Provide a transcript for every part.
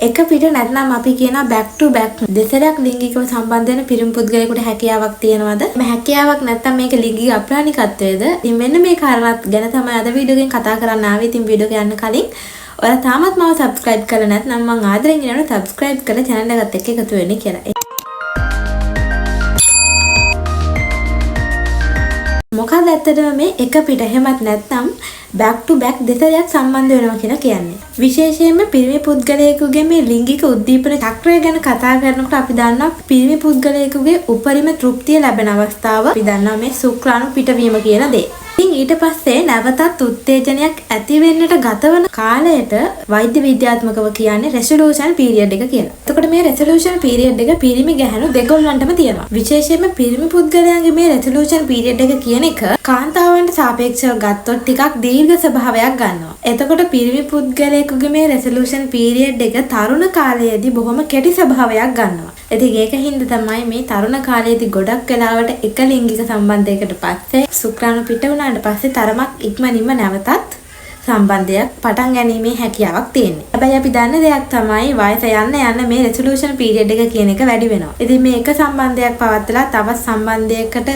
එක පිට නැත්නම් අපි කියනවා බෑක් ටු බෑක් දෙසරක් ලිංගිකව සම්බන්ධ වෙන පිරිමි පුද්ගලයෙකුට හැකියාවක් තියනවද? මේ හැකියාවක් නැත්නම් මේක ලිංගික අප්‍රාණිකත්වයේද? ඉතින් මෙන්න මේ කාරණාත් ගැන තමයි අද වීඩියෝ එකෙන් කතා කරන්න ආවේ. ඉතින් වීඩියෝ එක යන්න කලින් ඔයාලා තාමත් මාව සබ්ස්ක්‍රයිබ් කරලා නැත්නම් මං ආදරෙන් ඉල්ලනවා සබ්ස්ක්‍රයිබ් කරලා චැනල් එකත් එක්ක එකතු වෙන්න කියලා. මොකද ඇත්තටම මේ එක පිට එහෙමත් නැත්නම් බෑක් ටු බෑක් දෙසරයක් සම්බන්ධ වෙනවා කියලා කියන්නේ. විශේෂයෙන්ම පිරිමි පුද්ගලයෙකුගේ මේ ලිංගික උද්දීපන චක්‍රය ගැන කතා කරනකොට අපි දන්නවා පිරිමි පුද්ගලයෙකුගේ උපරිම තෘප්තිය ලැබෙන අවස්ථාව අපි දන්නවා මේ ශුක්‍රාණු පිටවීම කියන දේ. ඉතින් ඊට පස්සේ නැවතත් උත්තේජනයක් ඇති වෙන්නට ගතවන කාලයට වෛද්‍ය විද්‍යාත්මකව කියන්නේ රෙසොලූෂන් පීරියඩ් එක කියලා. එතකොට මේ රෙසොලූෂන් පීරියඩ් එක පිරිමි ගැහැණු දෙගොල්ලන්ටම තියෙනවා. විශේෂයෙන්ම පිරිමි පුද්ගලයන්ගේ මේ රෙසොලූෂන් පීරියඩ් එක කියන එක කාන්තාවන්ට සාපේක්ෂව ගත්තොත් ටිකක් දීර්ඝ ස්වභාවයක් ගන්නවා. එතකොට පිරිමි පුද්ගලයෙකුගේ මේ රෙසොලූෂන් පීරියඩ් එක තරුණ කාලයේදී බොහොම කෙටි ස්වභාවයක් ගන්නවා. ඉතින් ඒක හින්දා තමයි මේ තරුණ කාලයේදී ගොඩක් වෙලාවට එක ලිංගික සම්බන්ධයකට පස්සේ ශුක්‍රාණු පිට වුණාට පස්සේ තරමක් ඉක්මනින්ම නැවතත් සම්බන්ධයක් පටන් ගැනීමේ හැකියාවක් තියෙන්නේ. හැබැයි අපි දන්න දෙයක් තමයි වයස යන්න යන්න මේ රෙසොලූෂන් පීරියඩ් එක කියන එක වැඩි වෙනවා. ඉතින් මේ එක සම්බන්ධයක් පවත්වලා තවත් සම්බන්ධයකට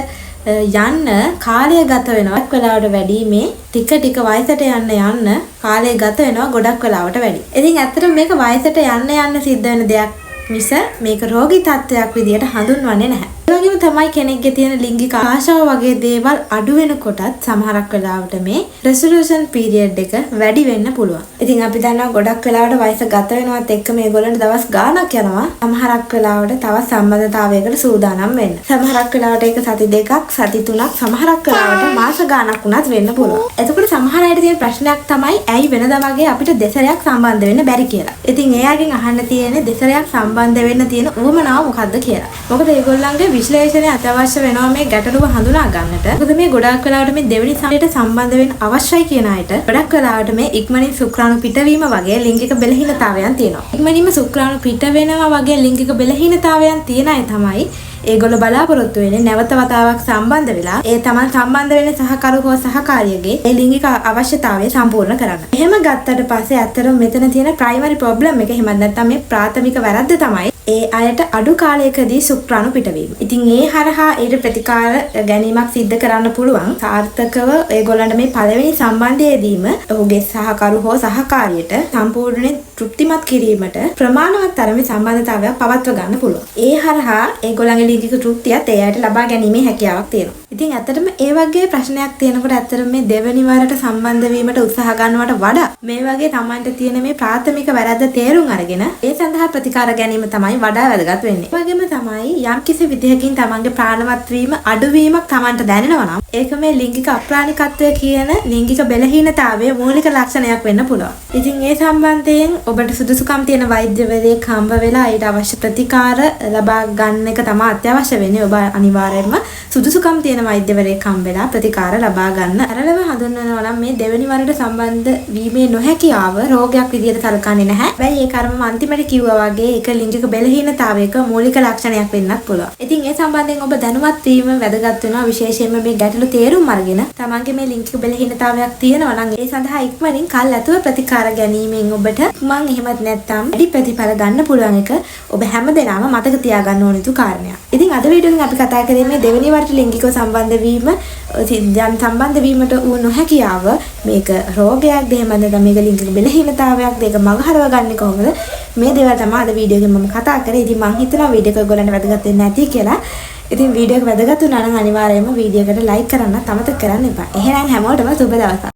යන්න කාලය ගත වෙනවා. ගොඩක් වෙලාවට වැඩි මේ ටික ටික වයසට යන්න යන්න කාලය ගත වෙනවා ගොඩක් වෙලාවට වැඩි. ඉතින් ඇත්තටම මේක වයසට යන්න යන්න සිද්ධ වෙන දෙයක් මිස මේක රෝගී තත්ත්වයක් විදියට හඳුන්වන්නේ නැහැ. ඒ වගේම තමයි කෙනෙක්ගේ තියෙන ලිංගික ආශාව වගේ දේවල් අඩු වෙනකොටත් සමහරක් වෙලාවට මේ රෙසොලූෂන් පීරියඩ් එක වැඩි වෙන්න පුළුවන්. ඉතින් අපි දන්නවා ගොඩක් වෙලාවට වයස ගත වෙනවත් එක්ක මේගොල්ලන්ට දවස් ගාණක් යනවා සමහරක් වෙලාවට තවත් සම්බන්ධතාවයකට සූදානම් වෙන්න. සමහරක් වෙලාවට ඒක සති දෙකක්, සති තුනක්, සමහරක් වෙලාවට මාස ගාණක් වුණත් වෙන්න පුළුවන්. එතකොට සමහර අයට තියෙන ප්‍රශ්නයක් තමයි ඇයි වෙනදා වගේ අපිට දෙසරයක් සම්බන්ධ වෙන්න බැරි කියලා. ඉතින් ඒ අයගෙන් අහන්න තියෙන්නේ දෙසරයක් සම්බන්ධ වෙන්න තියෙන උවමනාව මොකද්ද කියලා. මොකද ඒගොල්ලන්ගේ විශ්ලේෂණය අත්‍යවශ්‍ය වෙනවා මේ ගැටලුව හඳුනා ගන්නට. මොකද මේ ගොඩාක් වෙලාවට මේ දෙවෙනි සමයට සම්බන්ධ වෙන්න අවශ්‍යයි කියන අයට ගොඩක් වෙලාවට මේ ඉක්මනින් ශුක්‍රාණු පිටවීම වගේ ලිංගික බෙලහීනතාවයන් තියෙනවා. ඉක්මනින්ම ශුක්‍රාණු පිට වෙනවා වගේ ලිංගික බෙලහීනතාවයන් තියෙන අය තමයි ඒගොල්ලෝ බලාපොරොත්තු වෙන්නේ නැවත වතාවක් සම්බන්ධ වෙලා ඒ තමන් සම්බන්ධ වෙන සහකරු හෝ සහකාරියගේ ඒ ලිංගික අවශ්‍යතාවය සම්පූර්ණ කරන්න. එහෙම ගත්තට පස්සේ ඇත්තටම මෙතන තියෙන ප්‍රයිමරි ප්‍රොබ්ලම් එක එහෙමත් නැත්නම් මේ ප්‍රාථමික වැරද්ද තමයි ඒ අයට අඩු කාලයකදී ශුක්‍රාණු පිටවීම. ඉතින් ඒ හරහා ඊට ප්‍රතිකාර ගැනීමක් සිද්ධ කරන්න පුළුවන්. සාර්ථකව ඒගොල්ලන්ට මේ පළවෙනි සම්බන්ධයේදීම ඔහුගේ සහකරු හෝ සහකාරියට සම්පූර්ණයෙන් තෘප්තිමත් කිරීමට ප්‍රමාණවත් තරමේ සම්බන්ධතාවයක් පවත්ව ගන්න පුළුවන්. ඒ හරහා ඒගොල්ලන්ගේ ලිංගික තෘප්තියත් ඒ අයට ලබා ගැනීමේ හැකියාවක් තියෙනවා. ඉතින් ඇත්තටම ඒ වගේ ප්‍රශ්නයක් තියෙනකොට ඇත්තටම මේ දෙවෙනි වරට සම්බන්ධ වීමට උත්සාහ ගන්නවට වඩා මේ වගේ Tamanට තියෙන මේ ප්‍රාථමික වැරද්ද තේරුම් අරගෙන ඒ සඳහා ප්‍රතිකාර ගැනීම තමයි වඩා වැදගත් වෙන්නේ. ඒ වගේම තමයි යම්කිසි විදිහකින් Tamanගේ ප්‍රාණවත් වීම අඩුවීමක් Tamanට දැනෙනවා නම් ඒක මේ ලිංගික අප්‍රාණිකත්වය කියන ලිංගික බෙලහීනතාවයේ මූලික ලක්ෂණයක් වෙන්න පුළුවන්. ඉතින් ඒ සම්බන්ධයෙන් ඔබට සුදුසුකම් තියෙන වෛද්‍යවරයෙක් හම්බ වෙලා ඊට අවශ්‍ය ප්‍රතිකාර ලබා ගන්න එක තමයි අත්‍යවශ්‍ය වෙන්නේ. ඔබ අනිවාර්යයෙන්ම සුදුසුකම් තියෙන වෛද්‍යවරයෙක් හම්බ වෙලා ප්‍රතිකාර ලබා ගන්න. සරලව හඳුන්වනවා නම් මේ දෙවෙනි වරට සම්බන්ධ වීමේ නොහැකියාව රෝගයක් විදියට සලකන්නේ නැහැ. හැබැයි ඒක අර මම අන්තිමට කිව්වා වගේ ඒක ලිංගික බෙලහීනතාවයක මූලික ලක්ෂණයක් වෙන්නත් පුළුවන්. ඉතින් ඒ සම්බන්ධයෙන් ඔබ දැනුවත් වීම වැදගත් වෙනවා. විශේෂයෙන්ම මේ ගැටලු තේරුම් අරගෙන තමන්ගේ මේ ලිංගික බෙලහීනතාවයක් තියෙනවා නම් ඒ සඳහා ඉක්මනින් කල් ඇතුව ප්‍රතිකාර ගැනීමෙන් ඔබට ඉක්මන් එහෙමත් නැත්නම් වැඩි ප්‍රතිඵල ගන්න පුළුවන් එක ඔබ හැමදෙනාම මතක තියාගන්න ඕන යුතු කාරණයක්. ඉතින් අද වීඩියෝ එකෙන් අපි කතා කරේ මේ දෙවෙනි වරට ලිංගිකව සම්බන්ධ වීම සම්බන්ධ වීමට වූ නොහැකියාව මේක රෝගයක්ද එහෙම නැත්නම් මේක ලිංගික බෙලහීනතාවයක්ද ඒක මගහරව ගන්නේ කොහොමද මේ දේවල් තමයි අද වීඩියෝ එකෙන් මම කතා කරේ. ඉතින් මං හිතනවා වීඩියෝ එක ඔයගොල්ලන්ට වැදගත් වෙන්න ඇති කියලා. ඉතින් වීඩියෝ එක වැදගත් වුණා නම් අනිවාර්යයෙන්ම වීඩියෝ එකට ලයික් කරන්නත් අමතක කරන්න එපා. එහෙනම් හැමෝටම සුබ දවසක්.